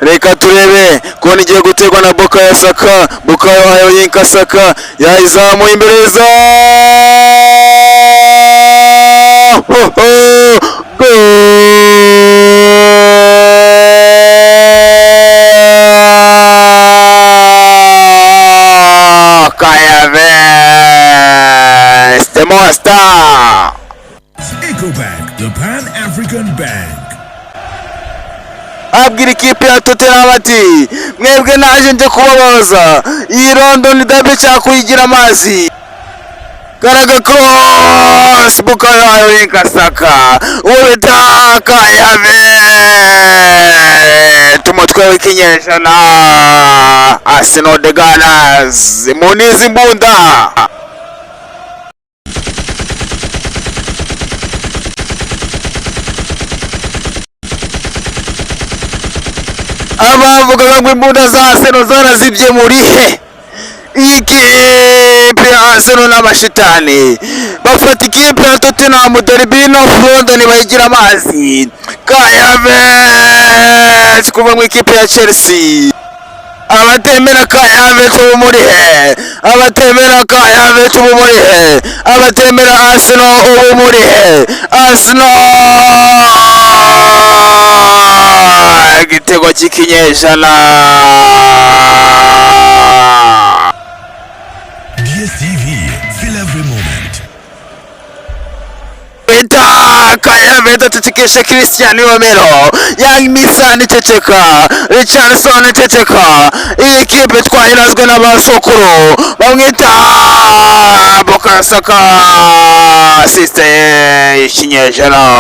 Reka turebe kona igiye guterwa na Bukayo Saka. Bukayo Ayoyinka Saka yayizamuye imbere za ho ho. Goal! Kai Havertz, the monster. EcoBank, the Pan-African Bank. Abwira ikipe ya Tottenham ati: "Mwebwe naje nje kubabaza, iyi London derby nshaka kuyigira amazi." Karaga cross, Bukayo Ayoyinka Saka, uwo Kai Havertz, umutwe w'ikinyejana. Arsenal the Gunners, munizi imbunda. Abavugaga ngo imbunda za Arsenal zarazibye, muri he? Iyi kipe ya Arsenal n'abashitani bafata ikipe ya Tottenham, derby of London, bayigira amazi. Kai Havertz kuva mu ikipe ya Chelsea. Abatemera Kai Havertz, ubu muri he? Abatemera Kai Havertz, ubu muri he? Abatemera Arsenal, ubu muri he? Arsenal, igitego cy'ikinyejana. DSTV, feel every moment. Bita Kai Havertz acecekesha Christian Romero. Young Misan iceceka, Richarlison iceceka. Iyi kipe twayirazwe n'abasokuru, bamwita Bukayo Saka, assist y'ikinyejana.